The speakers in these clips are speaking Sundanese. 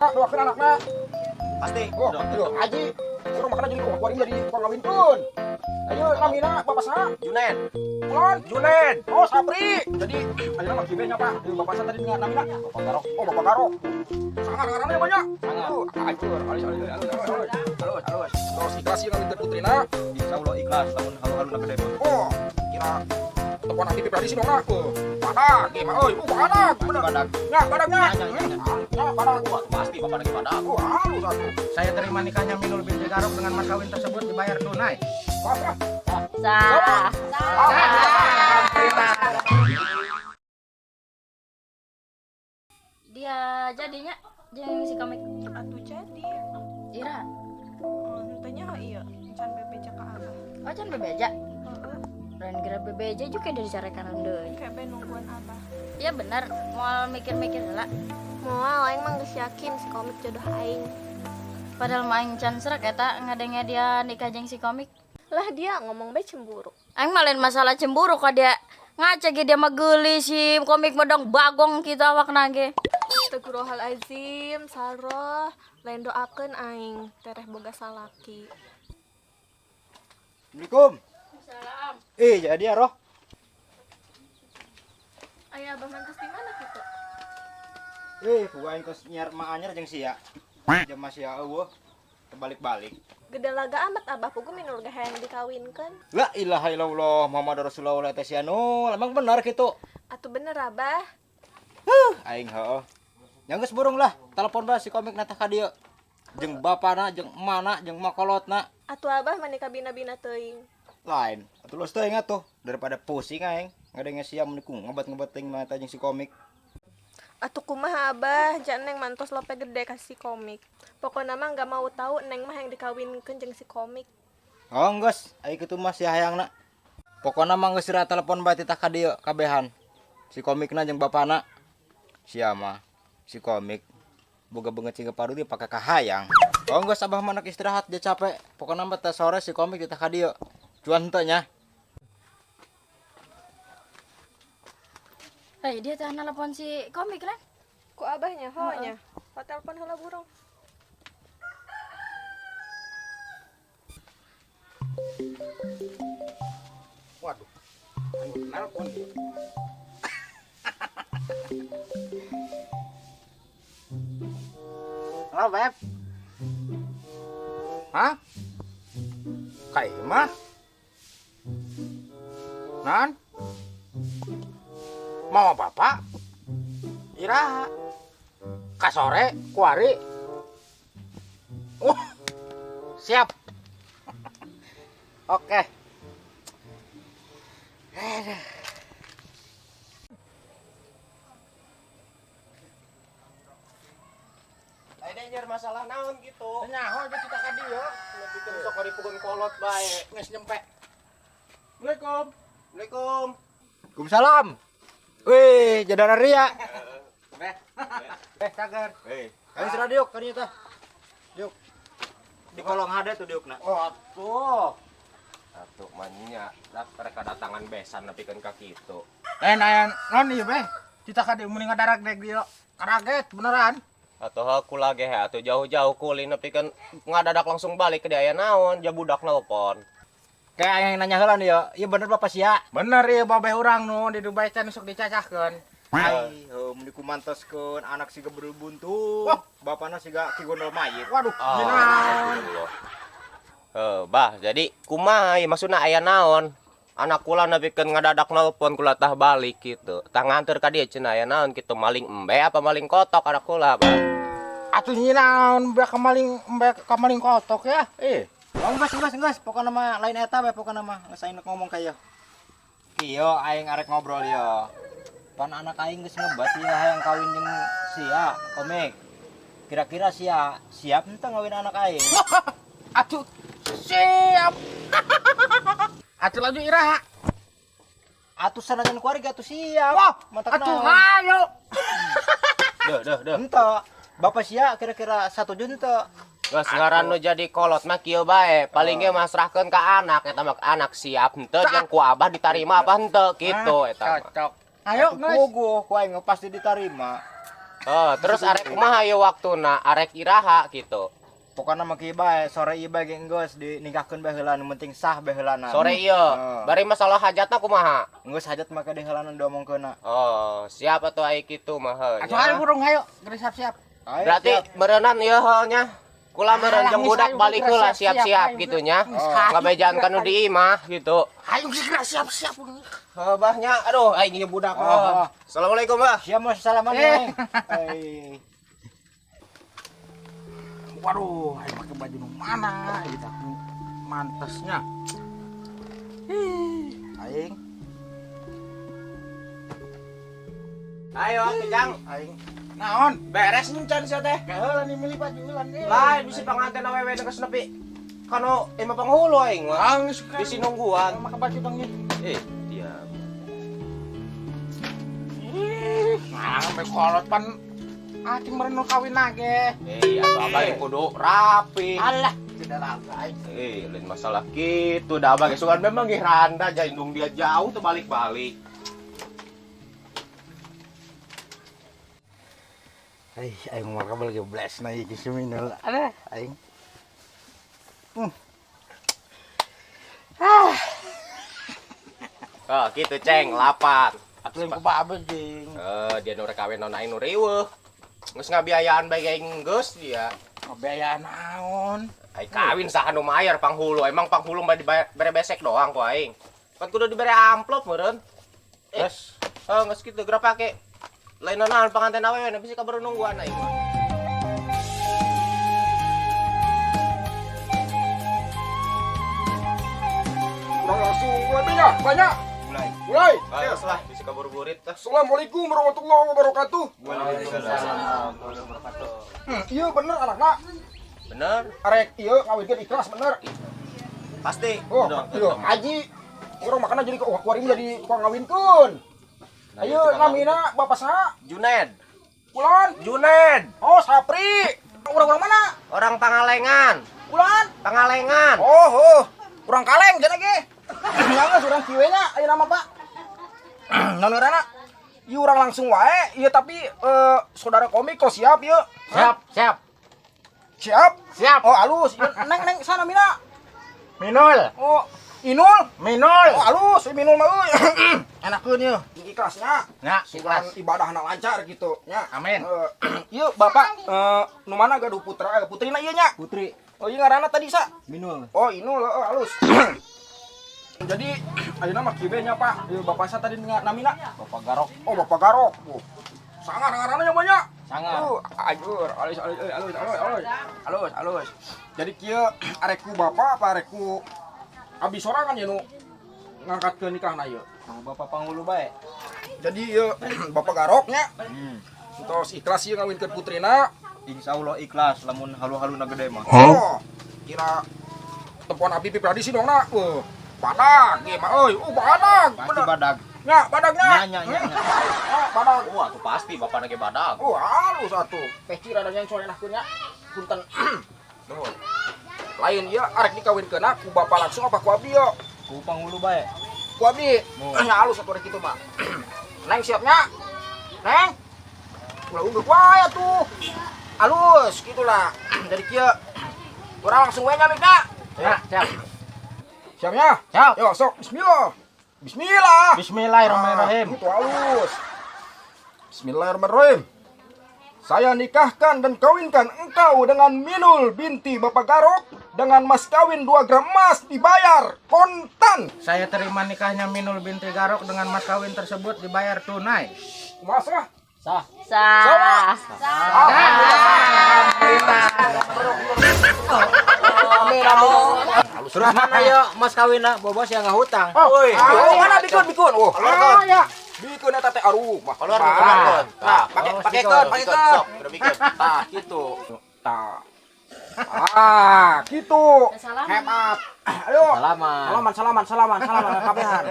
Doakeun anakna. Pasti. Oh, aduh, haji. Urang makana jadi kuari jadi tukang ngawinkeun. Ayo namina bapak saha? Junet. Kulon. Junet. Oh, Sapri. Jadi ayeuna mah kieu nya, Pak. Ieu bapak saha tadi namina? Bapak Garok. Oh, Bapak Garok. Sangar ngaranna banyak. Sangar. Oh, hancur. Halus, halus, halus, halus. Halus, halus. Terus ikhlas ieu ngawinkeun putrina. Insya Allah ikhlas lamun halu-halu gede mah. Oh, kira telepon nanti prediksi dong lah. Oh, badak, gimana? Oh, ibu badak, bener. Badak. Ya, badaknya. Ya, ya, ya, ya. Ya, badak. Wah, pasti bapak lagi badak. Oh, halus atuh. Saya terima nikahnya Minul binti Garok dengan mas kawin tersebut dibayar tunai. Pasrah. Sah. Dia jadinya jeung si komik. Atuh jadi. Ira. Oh, henteu nyaho ieu, can bebeja ka abah. Oh, can bebeja. Heeh, Dan kira bebeja juga dari carekan deui. kayak be nungguan abah. Iya benar, moal mikir-mikir heula. Moal aing mah geus yakin si komik jodoh aing. Padahal mah aing can srek eta ngadenge dia nikah jeung si komik. Lah dia ngomong bae cemburu. Aing mah lain masalah cemburu ka dia. Ngaca ge dia mah geulis si komik modong bagong kitu awakna ge. Astagfirullahalazim, Saroh, lain doakeun aing tereh boga salaki. Assalamualaikum. Eh, jadi ya, Roh. Aya abah mantas di mana kitu? Eh, gua aing kos nyiar ma anyar jeung sia. Jam masih eueuh. Terbalik-balik. Gede laga amat abah pugu Minul ge hayang dikawinkeun. La ilaha illallah Muhammad Rasulullah teh sia nu. Emang benar gitu. Atuh bener abah. Aing heueuh. Nya geus burung lah, telepon bae si komik natah ka dieu. Jeung bapana, jeung emana, jeung makolotna. Atuh abah mah nikah bina-bina teuing. Lain. Atuh los teuing atuh daripada pusing aing. Ngadenge sia mun ku ngebat-ngebat teuing mah eta jeung si komik. Atuh kumaha abah, jan neng mantos lope gede ka si komik. Pokona mah nggak mau tahu neng mah yang dikawinkeun jeung si komik. Oh, geus, ai kitu mah si hayangna. Pokona mah geus sira telepon bae titah ka dieu kabehan. Si komikna jeung bapana. Sia mah si komik boga beungeut siga paru dia pake kahayang. Oh, geus abah mah nak istirahat dia capek. Pokona mah teh sore si komik titah ka dieu. Cuan henteu nya. Hei, dia teh nelpon si komik kan? Ku abahnya ho nya. Ho telepon heula burung. Waduh. Ayo nelpon dia. Halo, Beb. Hah? Ka imah? Nan? Mama bapak? Iraha? Ka sore kuari? Oh, siap. Oke. Ayo nyer masalah naon gitu. Nyaho ge cita ka dieu. Lebih sok dipukeun kolot bae. Geus nyempe. Assalamualaikum. Assalamualaikum. Waalaikumsalam. Wih, jadara ria. Eh, cager. Hei, ayo sira diuk kadinya teh. Diuk. Di kolong hade tuh diukna. Oh, atuh. Atuh manya daftar kedatangan besan nepikeun ka kitu. Eh, nayan non ieu beh. Cita ka dieu mending ngadarak dek dieu. Karaget beneran. Atuh aku lagi he atuh jauh-jauh kulin nepikeun ngadadak langsung balik ke dia aya naon, ja budak nelpon. Kayak yang nanya heula nih ya, iya bener bapak sia. Bener ieu babeh urang nu di Dubai teh nu sok dicacahkeun. Ai, heuh mun dikumantoskeun anak siga bedul buntung. Wah. Bapana siga ki gondol mayit. Waduh, Oh, ginaon. astagfirullah. Heuh, bah, jadi kumaha ieu maksudna aya naon? Anak kula nepikeun ngadadak nelpon kula tah balik gitu. Tah nganter ka dieu cenah aya naon kitu maling embe apa maling kotok anak kula, bah. Atuh nyinaon embe ka maling embe ka maling kotok ya. Eh, Oh, geus geus geus, pokona mah lain eta bae pokona mah geus aing ngomong ka ieu. Kieu aing arek ngobrol ieu. Pan anak aing geus ngebat ieu hayang kawin jeung sia, komik. Kira-kira sia siap henteu ngawin anak aing? atuh siap. Atuh lanjut iraha. Atuh sanajan keluarga atuh siap. Wah, Matak atuh naon. hayo. Duh, duh, duh. Henteu. Bapak sia kira-kira satuju henteu? Geus ngaran nu jadi kolot mah kieu bae, paling ge masrahkeun ka anak eta mah anak siap henteu jeung ku abah ditarima apa henteu kitu eta mah. Cocok. Ayo Atuh geus. puguh, ku aing pasti ditarima. Oh, terus arek kumaha ieu waktuna? Arek iraha gitu. Pokoknya mah kieu bae, sore ieu bae ge geus dinikahkeun bae heula, nu penting sah bae heulana. Sore ieu. Heeh. Bari masalah hajatna kumaha? Geus hajat mah ke heulana diomongkeunna. Oh, siap atuh ai kitu mah heuh. Atuh hayu burung hayu, geus siap-siap. Ayo, Berarti siap. meureunan ieu heuh nya. Kula meureun Alah, jeung budak geus, balik ayo, heula siap-siap, siap-siap ayo, gitu nya. geus, ayo, Ngabejaan ka nu di imah gitu. Hayu segera siap-siap. Heuh bah nya, aduh aing ieu budak. Oh, oh. Assalamualaikum bah. Siap mau salaman Eh. eh. Ai. Waduh, aing pakai baju nu mana ieu tah nu mantesnya. Ih, aing, Ayo atuh Jang. aing. Naon? Beres encan sia teh. Heula nih milih baju heula nih. Lain bisi panganten awewe geus nepi. Kanu imah panghulu aing mah. Ah, geus Bisi nungguan. Make baju dong ieu. Eh, diam. Ih, nah, sampai kolot pan acing meureun nu kawin lagi. Eh, atuh abah ge kudu rapi. Alah, tidak laga aing. Eh, lain masalah gitu dah abah ge sugan memang ge randa jaindung dia jauh tuh balik-balik. Ai, aing mah kabel ge bless na ieu si Minul. Aduh, aing. Oh, gitu ceng, lapan. Atuh lain ku babe jeung. Eh, dia nu rek kawin non aing nu riweuh. Geus ngabiayaan bae aing geus dia. Ngabiayaan naon? Aing kawin saha nu mayar panghulu. Emang panghulu mah dibayar bere besek doang ku aing. Pan kudu dibere amplop meureun. Eh, Terus oh, geus kitu geura pake. Lain naon panganten awewe bisi kabaru nungguan aing mah. Urang langsung mulai banyak, banyak. Mulai. Mulai. Ayo lah, bisi kaburu burit tah. Assalamualaikum warahmatullahi wabarakatuh. Waalaikumsalam warahmatullahi wabarakatuh. Iya bener anakna. Bener, Arek iya ngawinkeun ikhlas bener. pasti. Oh, iya haji. Urang makana jadi ke akuarium jadi tukang ngawinkeun. Ayo namina bapak saha? Juned. Kulon. Juned, Oh, Sapri. Urang-urang mana? orang Pangalengan. Kulon. Pangalengan. Oh, oh. Urang kaleng cenah ge. Nya geus urang kieu nya aya nama Pak. Naon ngaranna? Ieu urang langsung wae, ieu tapi saudara komik kok siap ieu. siap, siap. Siap. Siap. Oh, alus. Ieu neng neng sana mina. Minul, Oh, Inul. Minul. Oh, alus, si Minul mah euy. Enakeun ieu. Ikhlasnya. Nah, Sugan ikhlas. ibadahna lancar gitu nya. Amin. Ieu Bapak nu mana gaduh putra putrina ieu nya? Putri Oh, ieu ngaranna tadi sa? Minul. Oh, Inul, oh, halus. Jadi ayeuna mah kieu nya Pak. Ieu Bapak sa tadi namina? Bapak Garok. Oh, Bapak Garok. Oh. Sangar ngaranna nya banyak. Sangar. Oh, ajur, alus alus alus alus alus. Alus, alus. Jadi kieu areku Bapak apa areku abi sorangan ya nu ngangkatkeun nikahna ieu. Oh, Bapak Panghulu bae. Jadi ieu Bapak Garoknya terus ikhlas ieu ngawinkeun putrina. Insya Allah ikhlas lamun halu-haluna gede mah. Oh, kira tempoan abi pribadi sih dong nak. Badag ieu mah euy. Oh, badag. Pasti Bener. badag. Nya, badagnya. Nya nya nya. nya. Ah, badag. Wah, tuh pasti bapak lagi badag. Oh, halus atuh. Peci rada nyengsor enakkeun nya. Punten. Nuhun. Lain ieu arek dikawinkeun ku bapak langsung apa ku abi yo? Ku Panghulu bae. Ku abi. Nuhun. Nya halus atuh rek kitu mah. Neng siapnya? Neng. Ulah unggul wae atuh. Halus gitulah. Jadi kieu urang langsung we nya Mikna. Ya, siap. Siapnya? Siap. Yo, sok bismillah. Bismillah. Bismillahirrahmanirrahim. Ah, itu halus. Bismillahirrahmanirrahim. Saya nikahkan dan kawinkan engkau dengan Minul binti Bapak Garok dengan mas kawin 2 gram emas dibayar kontan. Saya terima nikahnya Minul binti Garok dengan mas kawin tersebut dibayar tunai. Masa? Sah. Sah. Amin amin. Terus mana ya mas kawinna? Bobos yang ngahutang. Oh, Woi. oh, mana bikun bikun. Oh, Keluar, ya. Bikun eta teh aruh. Mah, Keluar, parah. keluar. Nah, pakai Oh, pakai sikon. keun, pakai Bikun, keun. sok, udah bikin. Tah, gitu. Tah. Ah, gitu. Salaman. Hebat. Ayo. Salaman. Salaman, salaman, salaman, salaman kabehan.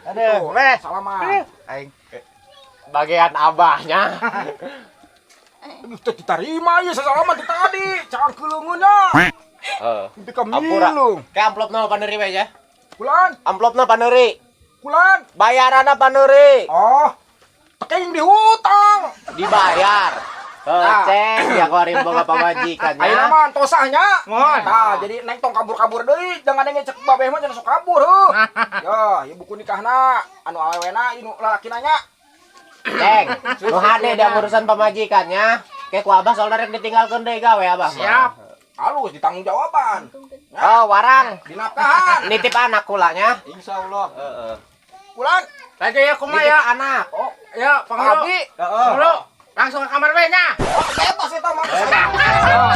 Aduh, weh. Salaman. Aing. Bagian abahnya. Teu diterima ieu sasalaman teh tadi. Cangkeulungeunnya. Heeh. Nepi ka Ampura. milu. Ke amplopna paneuri we ya. Kulan, Amplopna paneuri. kulan. Bayaranna paneuri. Oh. Teking dihutang. Dibayar. Oh, ceng, ya kuari boga pamajikan Ayeuna nya. mah tosah nya. Mohon. Tah, jadi neng tong kabur-kabur deui, jangan neng cek babeh mah jangan sok kabur heuh. Ya, ieu buku nikahna, anu awewena, ieu nu lalakina nya. Ceng, nu hade da urusan pamajikannya. Kayak ku abah soalnya rek ditinggalkeun deui gawe abah mah. Siap. Halus ditanggung jawaban. Oh, warang. Dinafkahan. Nitip anak kulanya. Insyaallah. Heeh. Pulang. Lagi ya kumaha Nitip ya? anak. Oh, Ya, pangulu. Abdi. Heeh. Pangulu, langsung ke kamar we nya. Oh, bebas eta mah. Oh,